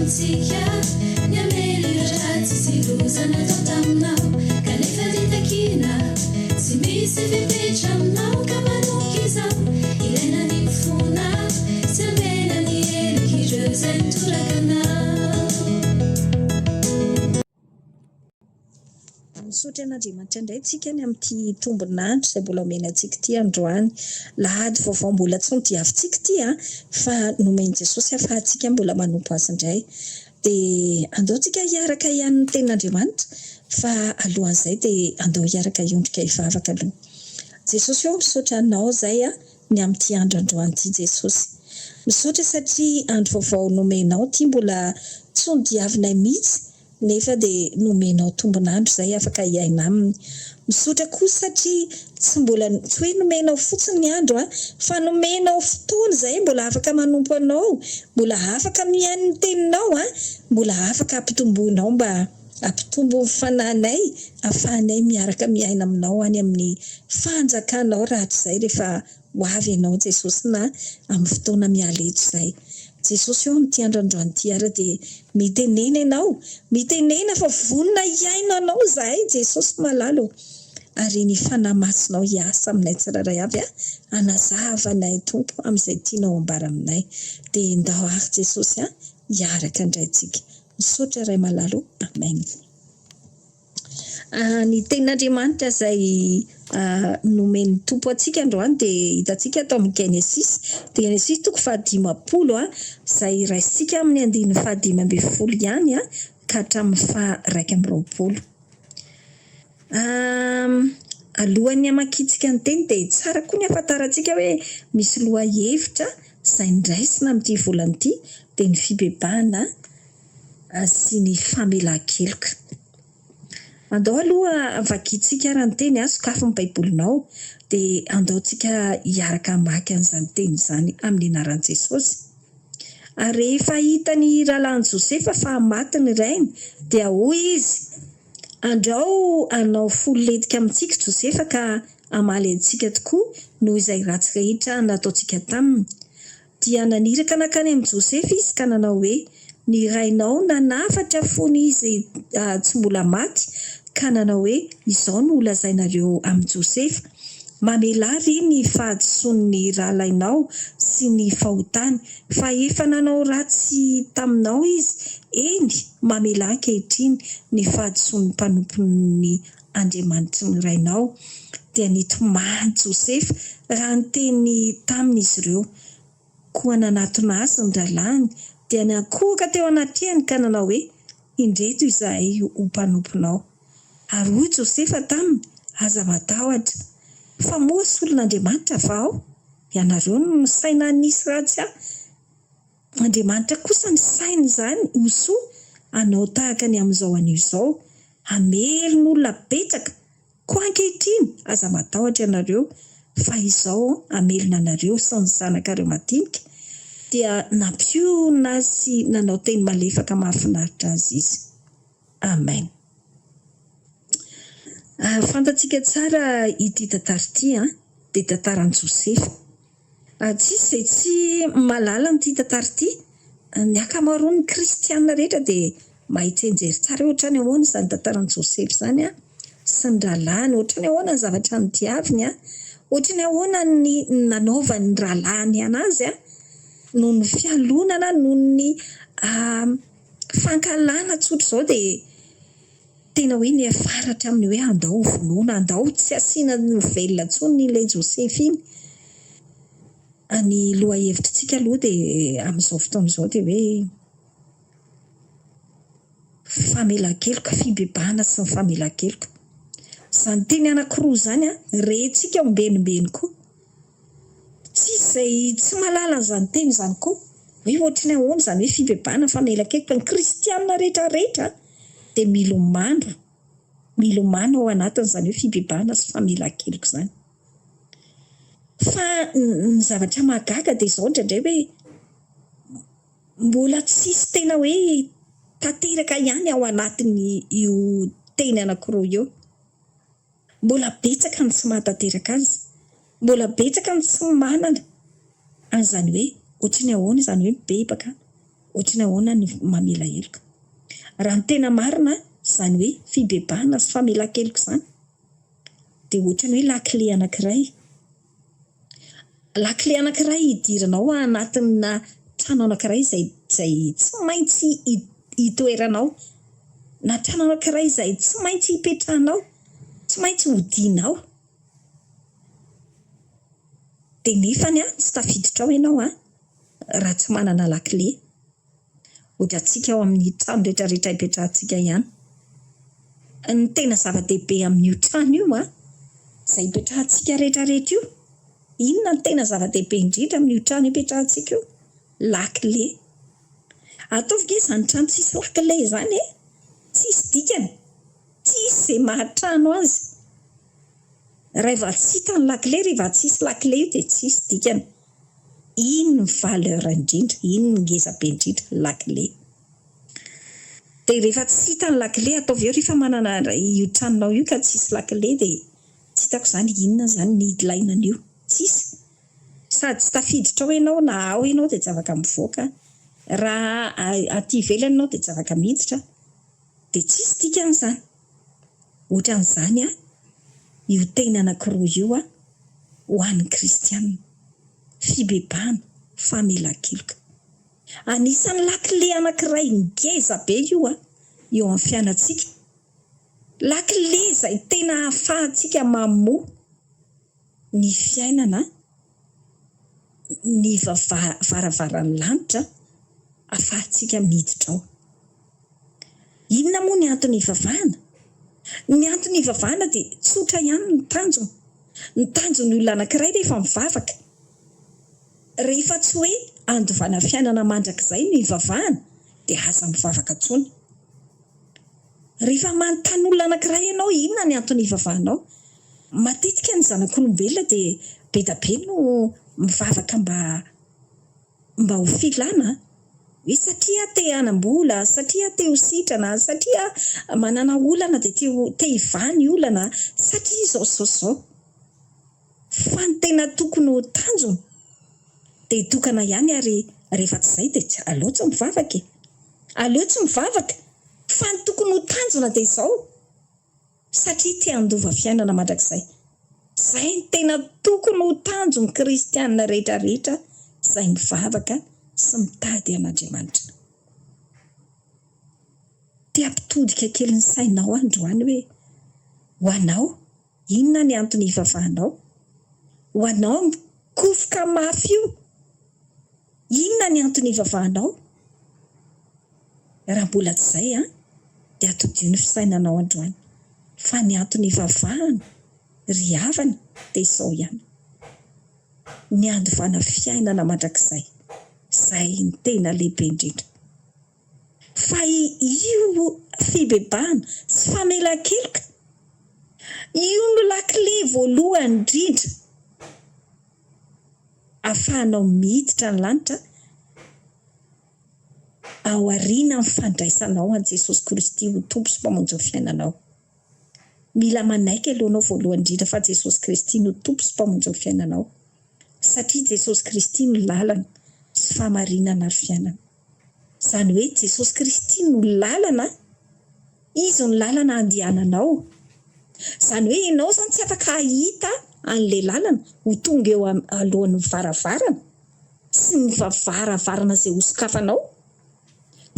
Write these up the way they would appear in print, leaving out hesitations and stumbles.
amintsika ny hamela ireo ratsy sy loza natao taminao kanefa dia takiana tsy misy fepetra aminao ka manomboka izao ilaina ny mifona sy hamela ny helok'ireo izay nitoraka anao. Misaotra an'Andriamanitra indray tsika ny amin'ity tombon'andro izay mbola omeny antsika ity androany. Lahady vaovao mbola tsy nodiavintsika ity an, fa nomen'i Jesosy ahafahantsika mbola manompo Azy indray. Dia andao tsika hiaraka hihaino ny tenin'Andriamanitra, fa alohan'izay dia andao hiaraka hiondrika hivavaka aloha. Jesosy ô, misaotra Anao izay an, ny amin'ity andro androany ity Jesosy. Misaotra satria andro vaovao nomenao ity mbola tsy nodiavinay mihitsy nefa dia nomenao tombon'andro izay afaka hiaina aminy. Misaotra koa satria tsy mbola, tsy hoe nomenao fotsiny ny andro an, fa nomenao fotoana izay mbola afaka manompo anao, mbola afaka mihaino ny teninao an, mbola afaka ampitomboinao mba hampitombo ny fanahinay ahafahanay miaraka miaina aminao any amin'ny fanjakanao rahatrizay rehefa Ho avy Ianao Jesosy na amin'ny fotoana miala eto izay. Jesosy ô amin'ity andro androany ity ary dia mitenena Ianao, mitenena fa vonona hihaino Anao izahay Jesosy malala ô. Ary ny Fanahy Masinao hiasa aminay tsirairay avy a, hanazava anay Tompo amin'izay tianao ambara aminay. Dia ndao ary Jesosy a, hiaraka indray tsika. Misaotra Ray malala ô. Amen. Ny tenin'Andriamanitra izay nomen'ny Tompo antsika androany dia hitantsika ato amin'ny Genesisy, Genesisy toko fahadimampolo izay raisintsika amin'ny andininy fahadimy ambin'ny folo ihany ka hatramin'ny faha-21. Alohan'ny hamakiantsika ny teny dia tsara koa ny hahafantarantsika hoe misy lohahevitra izay noraisina amin'ity volana ity dia ny fibebahana sy ny famelan-keloka. Andao aloha vakintsika ary ny teny, sokafy ny Baibolinao, dia andao tsika hiaraka hamaky an'izany teny izany amin'ny anaran'i Jesosy. Ary rehefa hitan'ny rahalahin'i Josefa fa maty ny rainy, dia hoy izy, Andrao hanao fo lentika amintsika Josefa ka hamaly antsika tokoa noho izay ratsy rehetra nataontsika taminy. Dia naniraka nankany amin'i Josefa izy ka nanao hoe, Ny rainao nanafatra fony izy tsy mbola maty, ka nanao hoe, Izao no holazainareo amin'i Josefa, Mamelà ve ny fahadisoan'ny rahalahinao sy ny fahotany, fa efa nanao ratsy taminao izy? Eny, mamelà ankehitriny ny fahadisoan'ny mpanompon'ny Andriamanitry ny rainao. Dia nitomany Josefa raha niteny taminy izy ireo. Koa nanatona azy ny rahalahiny, dia niankohoka teo anatrehany ka nanao hoe, Indreto izahay ho mpanomponao. Ary hoy Josefa taminy, Aza matahotra, fa moa solon'Andriamanitra va aho? Ianareo no nisaina hanisy ratsy ahy. Andriamanitra kosa nisaina izany ho soa hanao tahaka ny amin'izao anio izao, hamely ny olona betsaka. Koa ankehitriny, aza matahotra ianareo, fa izao hamelona anareo sy ny zanakareo madinika. Dia nampionona azy sy nanao teny malefaka mahafinaritra azy izy. Amen. Fantatsika tsara ity tantara ity, dia tantaran'i Josefa. Tsisy izay tsy mahalala an'ity tantara ity. Ny ankamaroan'ny kristiana rehetra dia mahay tsianjery tsara hoe ohatran'ny ahoana izany tantaran'i Josefa izany sy ny rahalahiny, ohatran'ny ahoana ny zavatra nodiaviny, ohatran'ny ahoana ny nanaovan'ny rahalahiny an'azy noho ny fialonana, noho ny fankahalana tsotra izao dia Tena hoe niafara hatramin'ny hoe andao ho vonoina, andao tsy asiana ho velona intsony ilay Josefa iny. Ny lohahevitritsika aloha dia amin'izao fotoana izao dia hoe famelan-keloka, fibebahana sy ny famelan-keloka. Izany teny anankiroa izany an, rentsika ombenombeny koa. Tsisy izay tsy mahalala an'izany teny izany koa. Hoe ohatry ny ahoana izany hoe fibebahana, famelan-keloka. Ny kristiana rehetra rehetra dia milomano, milomano ao anatin'izany hoe fibebahana sy famelan-keloka izany. Fa ny zavatra mahagaga dia izao indraindray hoe mbola tsisy tena hoe tanteraka ihany ao anatin'io teny anankiroa io. Mbola betsaka ny tsy mahatanteraka azy, mbola betsaka ny tsy manana an'izany hoe ohatry ny ahoana izany hoe mibebaka. Ohatry ny ahoana ny mamela heloka? Raha ny tena marina, izany hoe fibebahana sy famelan-keloka izany dia ohatry ny hoe lakile anankiray. Lakile anankiray hidiranao anatina trano anankiray izay izay tsy maintsy hitoeranao, na trano anankiray izay tsy maintsy hipetrahanao, tsy maintsy hodianao. Dia nefany an, tsy tafiditra ao ianao an, raha tsy manana lakile. Ohatrantsika ao amin'ny trano rehetra rehetra ipetrahantsika ihany. Ny tena zava-dehibe amin'io trano io an, izay ipetrahantsika rehetra rehetra io, inona no tena zava-dehibe indrindra amin'io trano ipetrahantsika io? Lakile. Ataovy nge izany trano tsisy lakile izany e! Tsisy dikany. Tsisy izay maha trano azy. Raha vao tsy hita ny lakile, rehefa tsisy lakile io dia tsisy dikany. Iny ny valeur indrindra, iny ny ngeza be indrindra, lakile. Dia rehefa tsy hita ny lakile, ataovy eo rehefa manana io tranonao io ka tsisy lakile dia tsy hitako izany inona izany ny ilaina an'io. Tsisy. Sady tsy tafiditra ao ianao na ao ianao dia tsy afaka mivoaka. Raha aty ivelany ianao dia tsy afaka miditra. Dia tsisy dikany izany. Ohatran'izany an, io teny anankiroa io an, ho an'ny kristiana. Fibebahana, famelan-keloka. Anisan'ny lakile anankiray ngeza be io an, eo amin'ny fiainantsika. Lakile izay tena ahafahantsika mamoha ny fiainana, ny varavaran'ny lanitra, ahafahantsika miditra ao. Inona moa ny antony hivavahana? Ny antony hivavahana dia tsotra ihany ny tanjona. Ny tanjon'ny olona anankiray rehefa mivavaka, rehefa tsy hoe handovana fiainana mandrakizay no hivavahana dia aza mivavaka intsony. Rehefa manontany olona anankiray ianao inona ny antony hivavahanao, matetika ny zanak'olombelona dia be dia be no mivavaka mba mba ho filana an! Hoe satria te hanam-bola, satria te ho sitrana, satria manana olana dia te ho te hivaha ny olana, satria izao sy izao sy izao. Fa ny tena tokony ho tanjona dia tokana ihany ary rehefa tsy izay dia tsy aleo tsy mivavaka e! Aleo tsy mivavaka fa ny tokony ho tanjona dia izao, satria te handova fiainana mandrakizay. Izay no tena tokony ho tanjon'ny kristiana rehetra rehetra izay mivavaka sy mitady an'Andriamanitra. Te hampitodika kely ny sainao aho androany hoe, ho anao, inona ny antony hivavahanao? Ho anao mikofoka mafy io, Inona ny antony ivavahanao? Raha mbola tsy izay an, dia atodiho ny fisainanao androany fa ny antony ivavahana ry havana dia izao ihany, ny handovana fiainana mandrakizay, izay ny tena lehibe indrindra. Fa io fibebahana sy famelan-keloka io no lakile voalohany indrindra. ahafahanao miditra ny lanitra aorianan'ny fandraisanao an'i Jesosy Kristy ho Tompo sy Mpamonjy ny fiainanao. Mila manaiky aloha anao voalohany indrindra fa Jesosy Kristy no Tompo sy Mpamonjy ny fiainanao. Satria Jesosy Kristy no lalana sy fahamarinana ary fiainana. Izany hoe Jesosy Kristy no lalana, Izy no lalana andehananao. Izany hoe ianao izany tsy afaka hahita an'ilay lalana ho tonga eo alohan'ny varavarana sy ny varavarana izay hosokafanao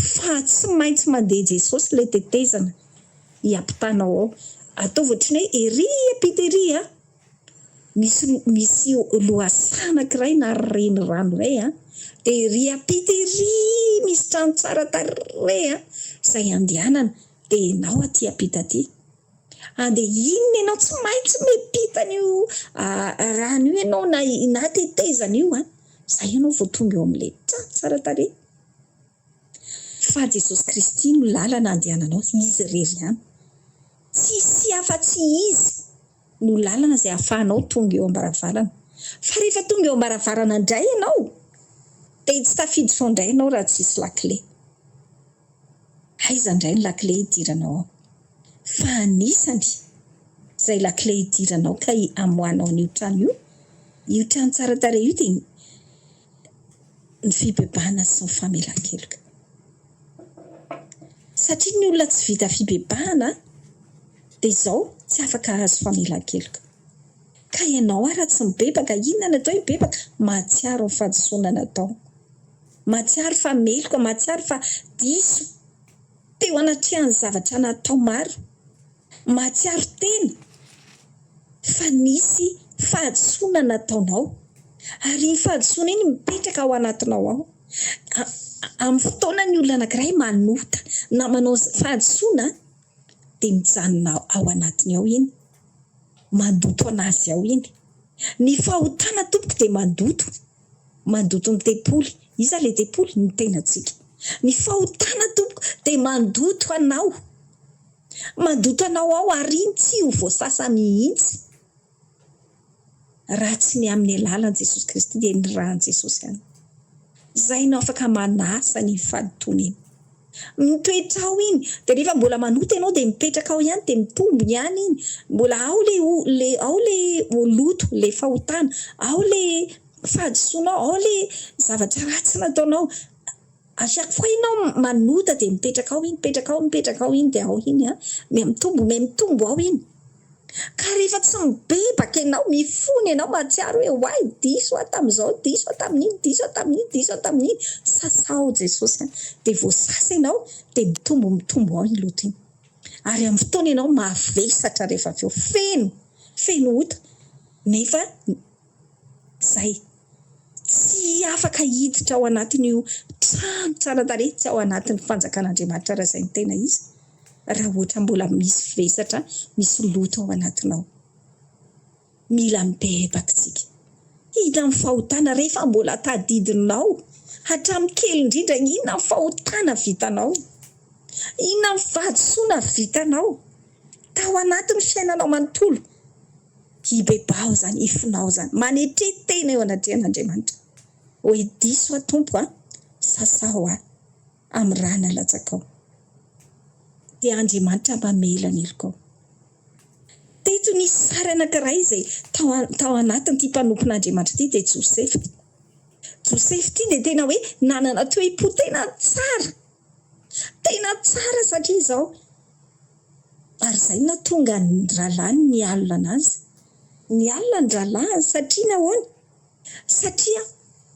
fa tsy maintsy mandeha Jesosy ilay tetezana hiampitanao ao. Ataovy ohatran'ny hoe ery ampita ery an! Misy misy lohasaha anankiray na renirano iray an, dia ery ampita ery misy trano tsara tarehy an, izay andehanana, dia ianao aty ampita aty. Andeha inona ianao, tsy maintsy miampita an'io rano io ianao na na tetezana io an, izay ianao vao tonga eo amin'ilay trano tsara tarehy. Fa Jesosy Kristy no lalana andehananao, Izy irery ihany. Tsisy afa-tsy Izy no lalana izay ahafahanao tonga eo am-baravarana. Fa rehefa tonga eo am-baravarana indray ianao, dia tsy tafiditra ao indray ianao raha tsisy lakile. Aiza indray ny lakile hidiranao ao? Fa anisany izay lakile hidiranao ka hamoahanao an'io trano io, io trano tsara tarehy io dia ny fibebahana sy ny famelan-keloka. Satria ny olona tsy vita fibebahana dia izao tsy afaka hahazo famelan-keloka. Ka ianao ara tsy mibebaka, inona no atao hoe mibebaka? Mahatsiaro ny fahadisoana natao. Mahatsiaro fa meloka, mahatsiaro fa diso teo anatrehan'ny zavatra natao maro. Mahatsiaro tena fa nisy fahadisoana nataonao ary iny fahadisoana iny mipetraka ao anatinao ao. Amin'ny fotoana ny olona anankiray manota na manao fahadisoana dia mijanona ao anatiny ao iny, mandoto anazy ao iny. Ny fahotana tompoko dia mandoto, mandoto ny tempoly. Iza ilay tempoly? Ny tenantsika. Ny fahotana tompoko dia mandoto anao. Mandoto anao ao ary iny tsy ho voasasa mihitsy raha tsy ny amin'ny alalan'i Jesosy Kristy dia ny ran'i Jesosy ihany. Izay no afaka manasa an'iny fahalotoana iny. Mitoetra ao iny, dia rehefa mbola manota ianao dia mipetraka ao ihany dia mitombo ihany iny. Mbola ao le le ao le loto, le fahotana, ao le fahadisoanao, ao le zavatra ratsy nataonao. À chaque fois ianao manota dia mipetraka ao iny, mipetraka ao, mipetraka ao iny dia ao iny an, mihamitombo, mihamitombo ao iny. Ka rehefa tsy mibebaka ianao, mifona ianao, mahatsiaro hoe oay diso aho tamin'izao, diso aho tamin'iny, diso aho tamin'iny, diso aho tamin'iny, sasao Jesosy an, dia voasasa ianao dia mitombo mitombo ao iny loto iny. Ary amin'ny fotoana ianao mavesatra rehefa avy eo, feno, feno ota, nefa Izay. Tsy afaka hiditra ao anatin'io trano tsara tarehy, tsy ao anatin'ny fanjakan'Andriamanitra raha izay no tena izy, raha ohatra mbola misy vesatra, misy loto ao anatinao. Mila mibebaka isika. Inona ny fahotana rehefa mbola tadidinao hatramin'ny kely indrindra, inona ny fahotana vitanao? Inona ny fahadisoana vitanao tao anatin'ny fiainanao manontolo? Hibebaho izany, hifonao izany. Manetre tena eo anatrehan'Andriamanitra. Hoe diso aho Tompo a, sasaho ahy amin'ny rà nalatsakao. Dia Andriamanitra mamela ny helokao. Teto nisy sary anankiray izay tao tao anatin'ity mpanompon'Andriamanitra ity dia Josefa. Josefa ity dia tena hoe nanana toe-po tena tsara. Tena tsara satria izao, Ary izay no nahatonga ny rahalahiny nialona anazy. Nialona ny rahalahiny satria nahoana? Satria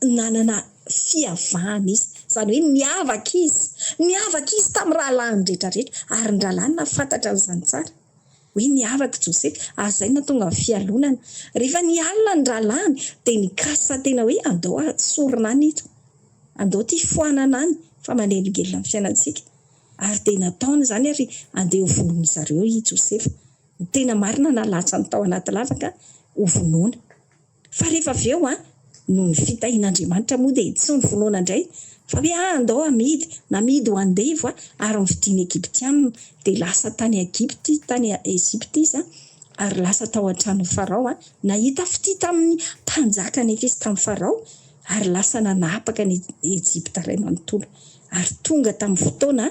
nanana fiavahana izy. Izany hoe niavaka izy. Niavaka izy tamin'ny rahalahiny rehetra rehetra. Ary ny rahalahiny nahafantatra an'izany tsara. Hoe niavaka i Josefa. Ary izay no nahatonga ny fialonana. Rehefa nialona ny rahalahiny dia nikasa tena hoe andao sorona any ito. Andao ity foanana any fa manelingelina ny fiainantsika. Ary dia nataony izany ary andeha ho vonoin-dry zareo i Josefa. Ny tena marina nalatsany tao anaty lavaka ho vonoina. Fa rehefa avy eo an, noho ny fitahian'Andriamanitra moa dia tsy novonoina indray fa hoe ah andao hamidy, namidy ho andevo an, ary novidian'ny Egyptiana. Dia lasa tany Egypta, tany Egypta izy an, ary lasa tao an-tranon'i Farao an, nahita fitia tamin'ny mpanjaka anefa izy tamin'i Farao ary lasa nanapaka an'i Egypta iray manontolo. Ary tonga tamin'ny fotoana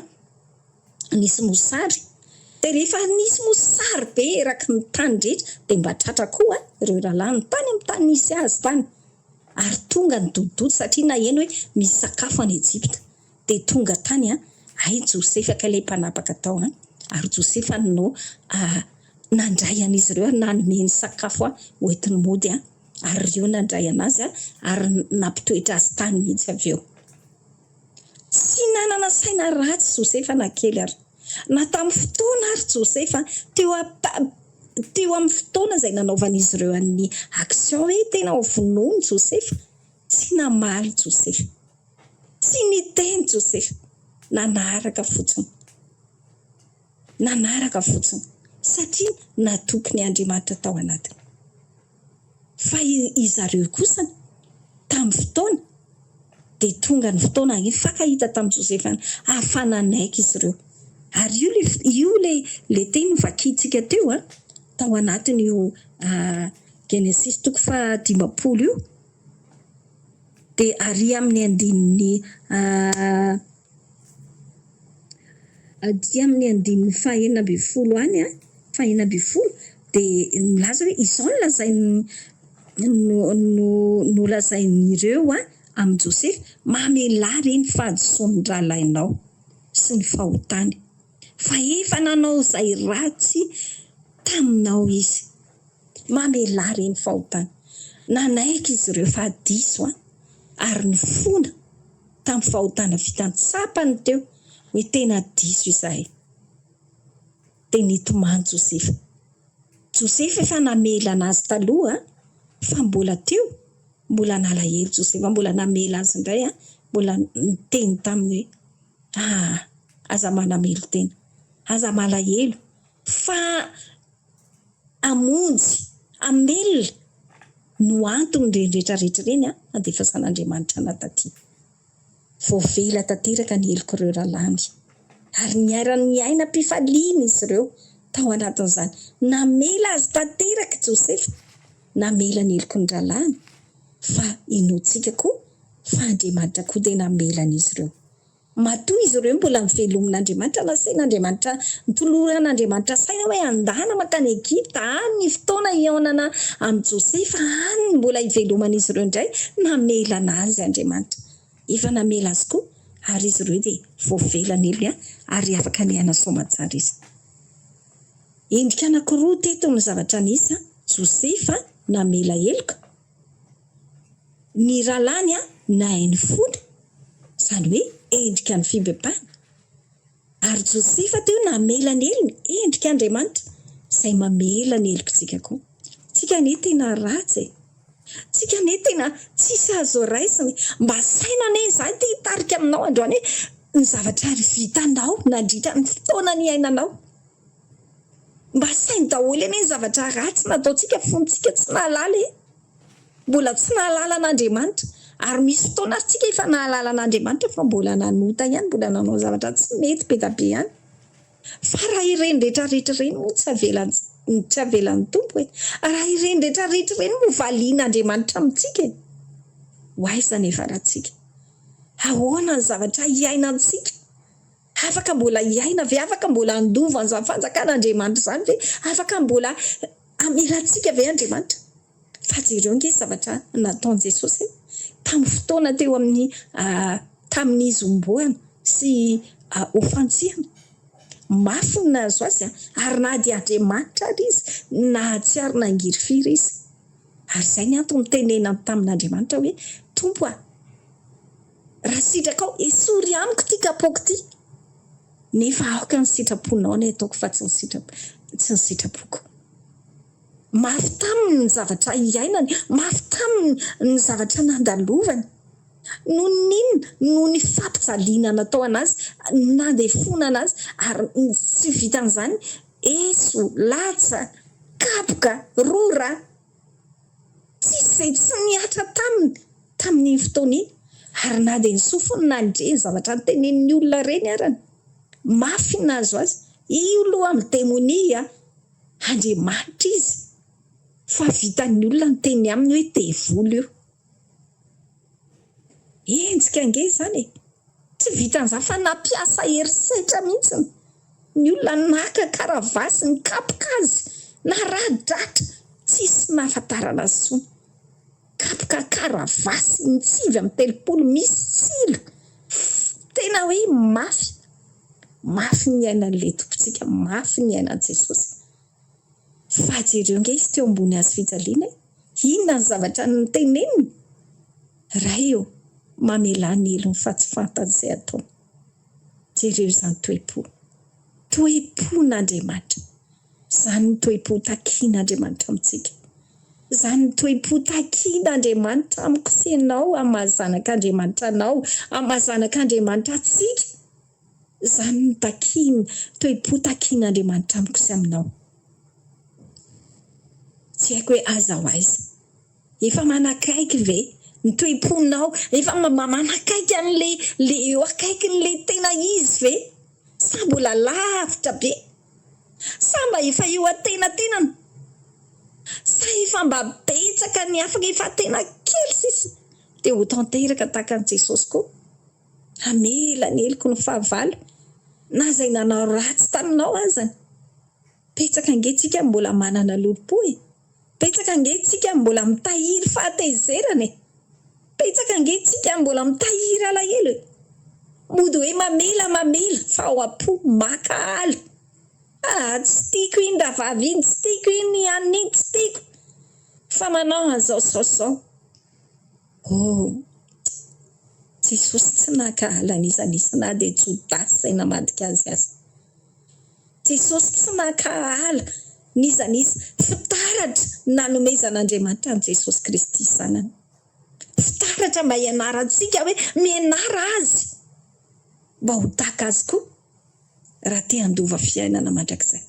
nisy mosary, dia rehefa nisy mosary be eraky ny tany rehetra dia mba tratra koa ireo rahalahiny tany amin'ny tany nisy azy tany. Ary tonga ny dododo satria naheno hoe misy sakafo any Egypta. Dia tonga tany hay Josefa kay ilay mpanapaka tao an, ary Josefa no nandray an'izy ireo ary nanome ny sakafo hoentiny mody an, ary ireo nandray an'azy ary nampitoetra azy tany mihitsy avy eo. Tsy nanana saina ratsy Josefa na kely ary. Na tamin'ny fotoana ary Josefa teo teo amin'ny fotoana izay nanaovan'izy ireo an'ny action hoe tena ho vonoiny Josefa, tsy namaly Josefa. Tsy niteny Josefa. Nanaraka fotsiny. Nanaraka fotsiny. Satria natoky ny Andriamanitra tao anatiny. Fa izareo kosa tamin'ny fotoana dia tonga ny fotoana nifankahita tamin'i Josefa afa-nanaiky izy ireo. Ary io le io le le teny novakintsika teo an, tao anatin'io Genesisy toko faha-dimampolo io, dia ary amin'ny andininy Aty amin'ny andininy fahenina ambin'ny folo any, fahenina ambin'ny folo, dia milaza hoe izao no lazain'ny no no nolazain'ireo amin'i Josefa, mamelà re ny fahadisoan'ny rahalahinao sy ny fahotany. Fa efa nanao izay ratsy taminao izy. Mamelà re ny fahotany. Nanaiky izy ireo fa diso an, ary nifona tamin'ny fahotana vitany. Tsapany teo hoe tena diso izahay. Dia nitomany Josefa. Josefa efa namela anazy taloha fa mbola teo, mbola nalahelo Josefa, mbola namela azy indray an, mbola niteny taminy hoe, Ah, aza manamelo-tena, aza malahelo fa hamonjy, hamelona no anton'ireny rehetra rehetra ireny an, handefasan'Andriamanitra anà taty. Voavela tanteraka ny helok'ireo rahalahiny, ary niara-niaina am-pifaliana izy ireo tao anatin'izany. Namela azy tanteraka i Josefa, namela ny heloky ny rahalahiny, fa inoantsika koa fa Andriamanitra koa dia namela an'izy ireo. Matoa izy ireo mbola novelomin'Andriamanitra, nasain'Andriamanitra, notoloran'Andriamanitra saina hoe handana mankany Egypta, any ny fotoana hihaonana amin'i Josefa, any ny mbola hiveloman'izy ireo indray, namelana azy Andriamanitra. Efa namela azy koa, ary izy ireo dia voavela ny helony ary afaka niaina soamantsara izy. Endrika anankiroa teto ny zavatra nisy, Josefa namela heloka, Ny rahalahiny nahay nifona, izany hoe endrika ny fibebahana. Ary Josefa teo namela ny helony, endrika Andriamanitra izay mamela ny helokintsika koa. Tsika anie tena ratsy e! Tsika anie tena tsisy azo raisina e! Mba saina anie izaho ity hitarika aminao androany hoe ny zavatra vitanao nandritra ny fotoana niainanao. Mba saino daholo anie ny zavatra ratsy nataontsika fony tsika tsy nahalala e! Mbola tsy nahalala an'Andriamanitra. Ary misy fotoana ary tsika efa nahalala an'Andriamanitra fa mbola nanota ihany, mbola nanao zavatra tsy mety be dia be ihany. Fa raha ireny rehetra rehetra ireny moa tsy avelan'ny tsy avelan'ny Tompo e! Raha ireny rehetra rehetra ireny moa valian'Andriamanitra amintsika e! Ho aiza ny hiafarantsika? Ahoana ny zavatra hiainantsika? Afaka mbola hiaina ve? Afaka mbola handova an'izany fanjakan'Andriamanitra izany ve? Afaka mbola hamela antsika ve Andriamanitra? Fa jereo ange ny zavatra nataon'i Jesosy e! Tamin'ny fotoana teo amin'ny tamin'izy homboana sy hofantsihana. Mafy ny nahazo azy, ary na dia Andriamanitra ary izy, nahatsiaro nangirifiry izy. Ary izay ny antony nitenenany tamin'Andriamanitra hoe, Tompo a! Raha sitrakao, esory amiko ity kapoaka ity, nefa aoka ny sitraponao no ataoko fa tsy ny tsy ny sitrapoko. Mafy taminy ny zavatra iainany, mafy taminy ny zavatra nandalovany. Noho ny inona? Noho ny fampijaliana natao anazy, nandefonana azy, ary tsy vitan'izany, eso, latsa, kapoka, rora. Tsisy izay tsy nihatra taminy tamin'iny fotoana iny, ary na dia ny sofiny nandre ny zavatra notenenin'ny olona ireny arany, mafy ny nahazo azy. Io loha amin'ny demonia Andriamanitra izy, fa vitan'ny olona niteny aminy hoe devoly io. Henjika ange izany e! Tsy vitan'izany fa nampiasa herisetra mihitsy ny olona naka karavasy nikapoka azy, naradratra, tsisy nahafantarana azy intsony. Kapoka karavasy ny 39 misy tsilo, tena hoe mafy, mafy ny niainan'ilay Tompontsika, mafy ny niainan'i Jesosy. Fa jereo ange izy teo ambony hazo fijaliana e! Inona ny zavatra noteneniny? Ray ô, mamelà ny helony fa tsy fantany izay ataony. Jereo izany toe-po. Toe-pon'Andriamanitra. Izany ny toe-po takian'Andriamanitra amintsika. Izany ny toe-po takian'Andriamanitra amiko sy ianao amin'ny maha zanak'Andriamanitra anao, amin'ny maha zanak'Andriamanitra antsika. Izany no takiany, toe-po takian'Andriamanitra amiko sy aminao. Tsy haiko hoe aiza ho aiza. Efa manakaiky ve ny toe-ponao? Efa mba manakaiky an'ilay ilay eo akaikin'ilay tena izy ve? Sa mbola lavitra be? Sa mba efa eo antenatenany? Sa efa mba betsaka ny afaka efa tena kely sisa dia ho tanteraka tahaka an'i Jesosy koa? Hamela ny heloky ny fahavalo na izay nanao ratsy taminao azany. Betsaka ange tsika mbola manana lolompo e! Betsaka ange tsika mbola mitahiry fahatezerana e! Betsaka ange tsika mbola mitahiry alahelo e! Mody hoe mamela mamela fa ao am-po mankahala. Ah, tsy tiako iny rahavavy iny, tsy tiako iny anona iny, tsy tiako fa manao an'izao sy izao sy izao. Oh, Jesosy tsy nankahala an'iza n'iza na dia Jodasy izay namadika Azy aza. Jesosy tsy nankahala n'iza n'iza. Fitaratra nanomezan'Andriamanitra an'i Jesosy Kristy Zanany. Fitaratra mba hianarantsika hoe mianara Azy mba ho tahaka Azy koa raha te handova fiainana mandrakizay.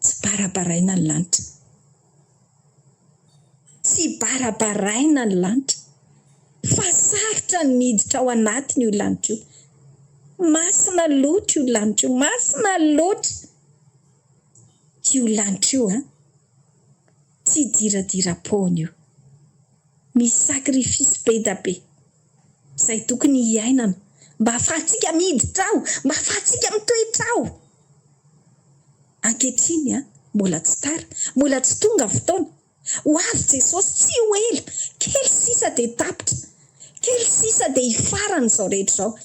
Tsy barabaraina ny lanitra. Tsy barabaraina ny lanitra fa sarotra ny miditra ao anatiny io lanitra io. Masina loatra io lanitra io, masina loatra io lanitra io an! Tsy idiradiram-poana io. Misy sacrifice be da be izay tokony hiainana mba ahafahantsika miditra ao, mba ahafahantsika mitoetra ao. Ankehitriny an, mbola tsy tara, mbola tsy tonga fotoana. Ho avy Jesosy tsy ho ela, kely sisa dia tapitra, kely sisa dia hifarana izao rehetra izao.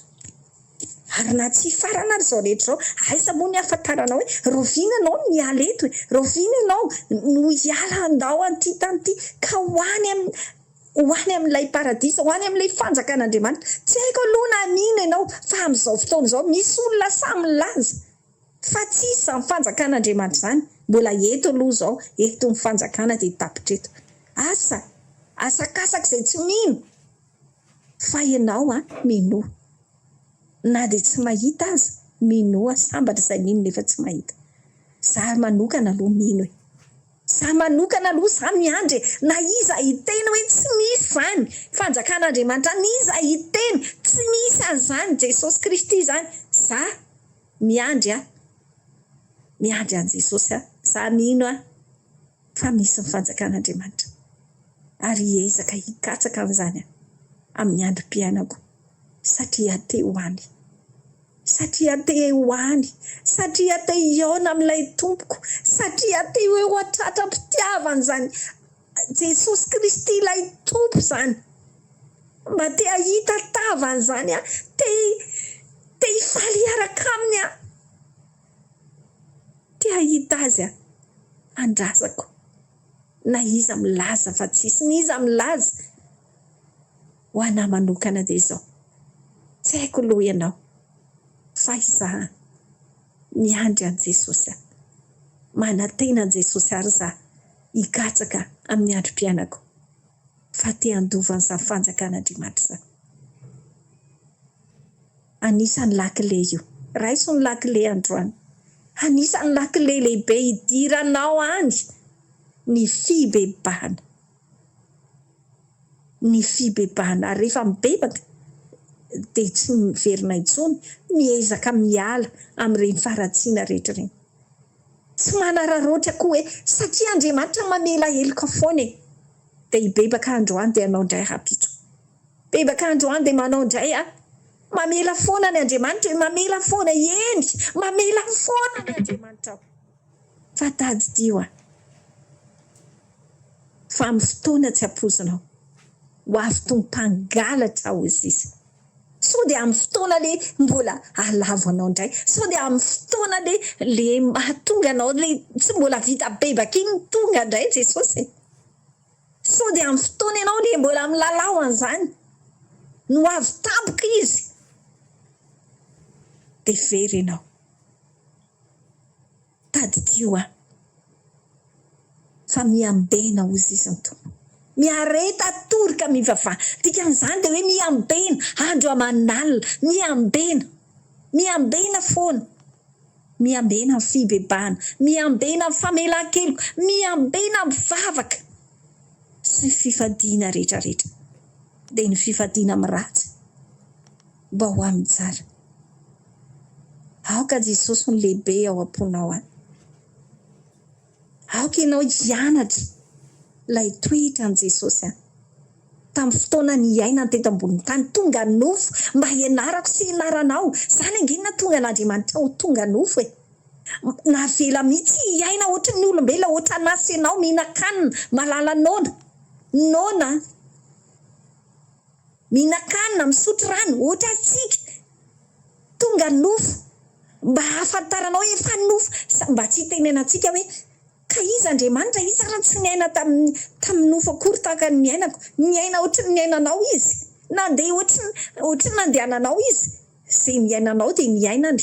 Ary na tsy hifarana ary izao rehetra izao, aiza moa ny ahafantaranao hoe rahoviana ianao no hiala eto e? Rahoviana ianao no hiala handao an'ity tany ity ka ho any amin'ny ho any amin'ilay paradisa, ho any amin'ilay fanjakan'Andriamanitra? Tsy haiko aloha na mino ianao fa amin'izao fotoana izao misy olona samy milaza fa tsy hisy izany fanjakan'Andriamanitra izany, mbola eto aloha izao, eto ny fanjakana dia tapitra eto. Asa, asakasak'izay tsy mino. Fa ianao an, minoa. Na dia tsy mahita aza, minoa. Sambatra izay mino nefa tsy mahita. Za manokana aloha mino e. Za manokana aloha za miandry e. Na iza hiteny hoe tsy misy izany fanjakan'Andriamanitra, n'iza hiteny tsy misy an'izany Jesosy Kristy izany, za miandry aho. Miandry an'i Jesosy aho. Za mino aho. fa misy ny fanjakan'Andriamanitra ary hiezaka hikatsaka an'izany aho amin'ny androm-piainako satria te ho any, satria te ho any, satria te hihaona amin'ilay Tompoko, satria te ho eo an-tratram-pitiavana izany Jesosy Kristy ilay Tompo izany, mba te hahita tava an'izany aho, te te hifaly hiaraka aminy aho. Te hahita azy aho, andrasako. Na iza milaza fa tsisy, n'iza milaza. Ho anà manokana dia izao, tsy haiko aloha ianao, fa izaho miandry an'i Jesosy aho. Manantena an'i Jesosy ary izaho hikatsaka amin'ny androm-piainako, fa te handova an'izany fanjakan'Andriamanitra izany. Anisan'ny lakile io. Raiso ny lakile androany. Anisan'ny lakile lehibe hidiranao any ny fibebahana. Ny fibebahana. Ary rehefa mibebaka dia tsy miverina intsony, miezaka miala amin'ireny faharatsiana rehetra ireny. Tsy manararaotra koa hoe satria Andriamanitra mamela heloka foana e! Dia hibebaka androany dia hanao indray rahampitso. Bebaka androany dia manao indray a! Mamela foana ny Andriamanitra e! Mamela foana, eny! Mamela foana ny Andriamanitra ao. Fa tadidio a! Fa amin'ny fotoana tsy ampoizinao, ho avy toy ny mpangalatra hoy izy. Sao dia amin'ny fotoana le mbola hahalavo anao indray, sao dia amin'ny fotoana le le mahatonga anao le tsy mbola vita bebaka iny tonga indray Jesosy e! Sao dia amin'ny fotoana ianao le mbola milalao an'izany no avy tampoka izy dia very ianao. Tadidio an! Fa miambena hozy izy ny Tompo. Miareta toroka mivavaha. Dikan'izany dia hoe miambena andro aman'alina. Miambena. Miambena foana. Miambena amin'ny fibebahana, miambena amin'ny famelan-keloka, miambena amin'ny vavaka sy ny fifadiana rehetra rehetra, dia ny fifadiana amin'ny ratsy mba ho amin'ny tsara. Aoka Jesosy ho lehibe ao am-ponao any. Aoka ianao hianatra ilay toetran'i Jesosy any. Tamin'ny fotoana niainany teto ambonin'ny tany, tonga nofo mba hianarako sy hianaranao. Izany ange no nahatonga an'Andriamanitra ho tonga nofo e! Navela mihitsy hiaina ohatran'ny olombelona, ohatran'ahy sy ianao, mihinan-kanina, mahalala noana. Noana. Mihinan-kanina, misotro rano, ohatrantsika. Tonga nofo. Mba hahafantaranao hoe efa nofo. Mba tsy hitenenantsika hoe, ka iza Andriamanitra? Izy ary tsy niaina tamin'ny tamin'ny nofo akory tahaka ny niainako. Niaina ohatry ny niainanao Izy. Nandeha ohatry ny ohatry ny nandehananao Izy. Izay niainanao dia niainany.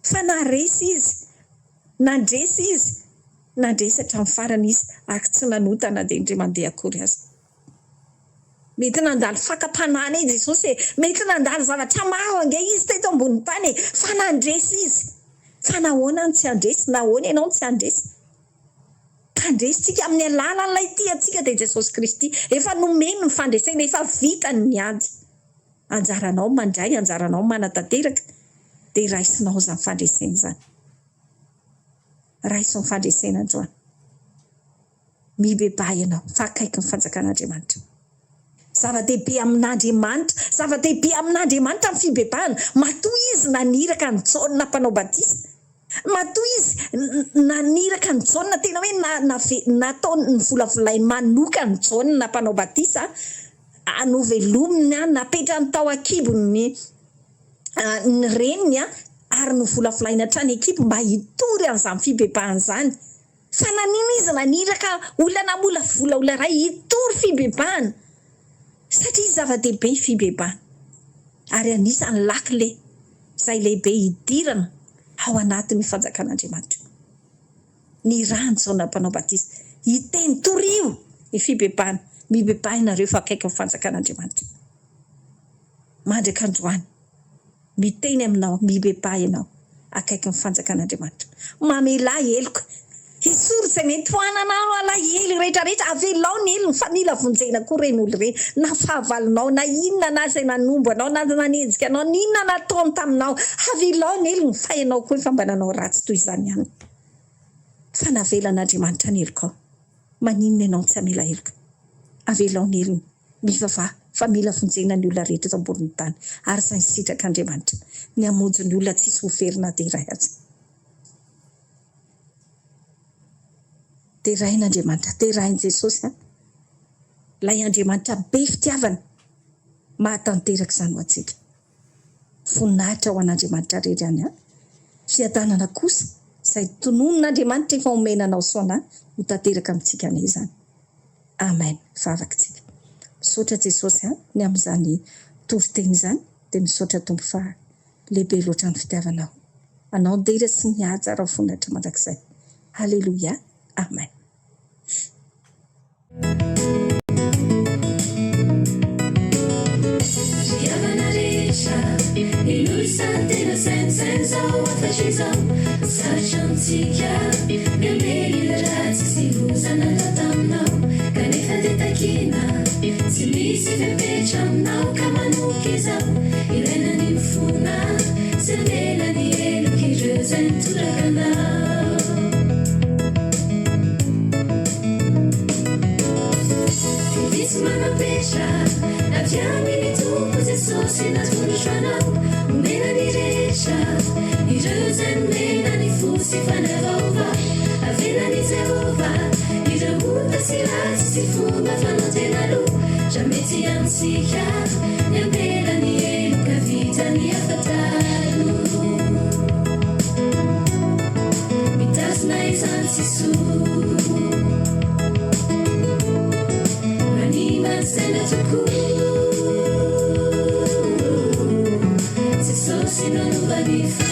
Fa naharesy Izy. Nandresy Izy. Nandresy hatramin'ny farany Izy ary tsy nanota na dia indray mandeha akory aza. Mety nandalo fakam-panahy anie Jesosy e! Mety nandalo zavatra maro ange Izy teto ambonin'ny tany e! Fa nandresy Izy. Fa nahoana no tsy handresy? Nahoana ianao no tsy handresy? Mpandresy tsika amin'ny alalan'ilay tia antsika dia Jesosy Kristy. Efa nomeny ny fandresena, efa vitany ny ady. Anjaranao mandray, anjaranao manatanteraka dia raisinao izany fandresena izany. Raiso ny fandresena androany. Mibebaha ianao fa akaiky ny fanjakan'Andriamanitra. Zava-dehibe amin'Andriamanitra, zava-dehibe amin'Andriamanitra ny fibebahana. Matoa Izy naniraka an'i Jaona mpanao batisa, matoa Izy naniraka an'i Jaona, tena hoe nataony novolavolainy manokana an'i Jaona mpanao batisa, novelominy, napetrany tao an-kibon'ny ny reniny ary novolavolainy hatrany an-kibo mba hitory an'izany fibebahana izany. Fa nanino izy naniraka olona namolavola olona iray hitory fibebahana? Satria zava-dehibe ny fibebahana ary anisan'ny lakile izay lehibe hidirana ao anatin'io fanjakan'Andriamanitra io. Nirahan'i Jaona Mpanao Batisa hiteny, Torio ny fibebahana, mibebaha ianareo fa akaiky ny fanjakan'Andriamanitra. Mandraka androany. Miteny aminao, mibebaha ianao, akaiky ny fanjakan'Andriamanitra. Mamelà heloka. Esory izay mety ho ananao alahelo rehetra rehetra, avelao ny helony fa mila vonjena koa ireny olona ireny, na fahavalonao, na inona na izay nanombo anao, na nanenjika anao, na inona nataony taminao, avelao ny helony fa ianao koa efa mba nanao ratsy toy izany ihany. Fa navelan'Andriamanitra ny helokao. Maninona ianao no tsy hamela heloka? Avelao ny helony. Mivavaha fa mila vonjena ny olona rehetra eto ambonin'ny tany ary izay sitrak'Andriamanitra ny hamonjy ny olona tsisy ho very na dia iray aza. Deraina Andriamanitra, derain'i Jesosy an! Ilay Andriamanitra be fitiavana mahatanteraka izany ho antsika. Voninahitra ho an'Andriamanitra irery ihany an! Fiadanana kosa izay tononin'Andriamanitra efa omena anao sy anah ho tanteraka amintsika anie izany. Amen vavaka tsika. Misaotra Jesosy a ny amin'izany toriteny izany dia misaotra Tompo fa lehibe loatra ny fitiavanao. Anao ny dera sy ny haja ary ny voninahitra mandrakizay. Haleloia. Amen. Ry havana rehetra, henoy sady tena saintsaino izao hafatra izao. Sarotra amintsika ny hamely ilay ratsy sy loza natao taminao, kanefa dia takiana tsy misy fepetra aminao ka manomboka izao. Ilaina ny mifona sy hamela ny helok'ireo izay nitoraka anao. Dia tsy manam-petra avy amin'ny Tompo Jesosy natolotro anao, omena ny rehetra ireo izay nomena ny fo sy fanahy vaovao. Avelan'i Jehovah ireo ota sy ratsy sy fomba fanao tena aloha, raha mety amintsika ny hamela ny heloka vitan'ny hafa taloha. Mitazona izany tsy soa. Manimba ny saina tokoa. Jesosy nanova ny fo.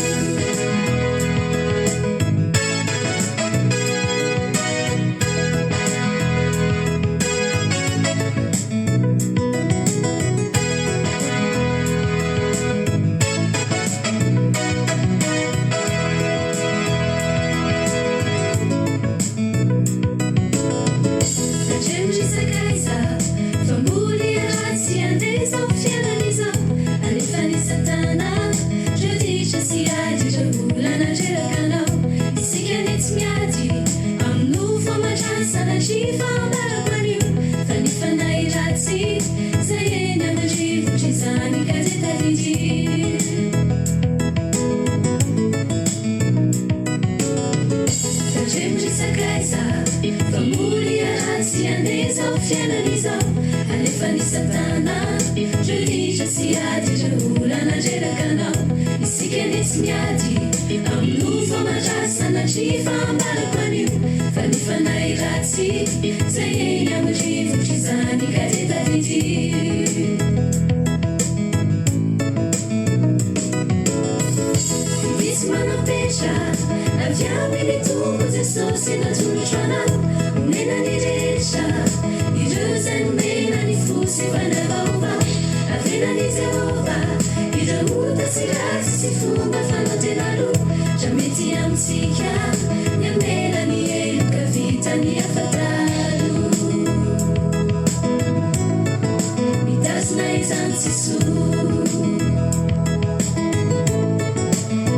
Tandremo ry sakaiza fa mbola ratsy handeha izao fiainana izao. Alefan'i Satana ireo ditra sy ady ireo olana reraka anao. Isika anie tsy miady amin'ny nofo aman-dra sanatria fa ambarako anio fa ny fanahy ratsy izay eny amin'ny rivotra izany ka dia tadidio. Tandremo ry sakaiza fa moria ratsy handeha izao fiainana izao. Alefan'i Satana. tsy ady ireo olana reraka anao. Isika anie tsy miady amin'ny nofo aman-dra sanatria fa ambarako anio fa ny fanahy ratsy izay eny amin'ny rivotra izany ka dia tadidio. Diso manam-petra avy amin'ny Tompo Jesosy natolotro anao, omena ny rehetra ireo izay nomena ny fo sy fanahy vaovao. Avelan'i Jehovah ireo ota sy ratsy sy fomba fanao tena aloha, raha mety amintsika ny hamela ny heloka vita ny hafa taloha. Mitazona izany tsy soa.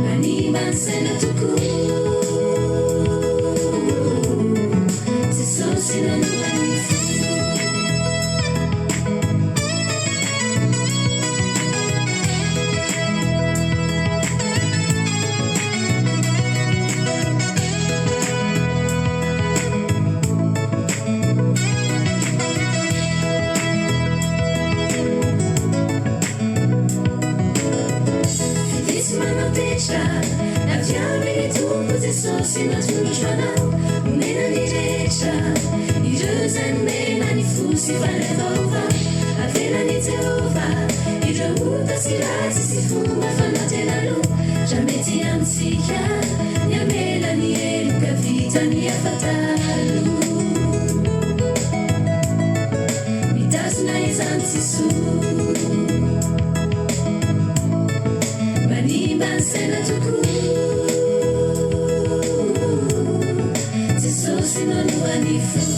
Manimba ny saina tokoa. Jesosy nanova ny fo. Diso manam-petra avy amin'ny Tompo Jesosy natolotro anao, omena ny rehetra ireo izay nomena ny fo sy fanahy vaovao. Avelan'i Jehovah ireo ota sy ratsy sy fomba fanao tena aloha, raha mety amintsika ny hamela ny heloka vita ny hafa taloha. Mitazona izany tsy soa. Manimba ny saina tokoa. Jesosy nanova ny fo.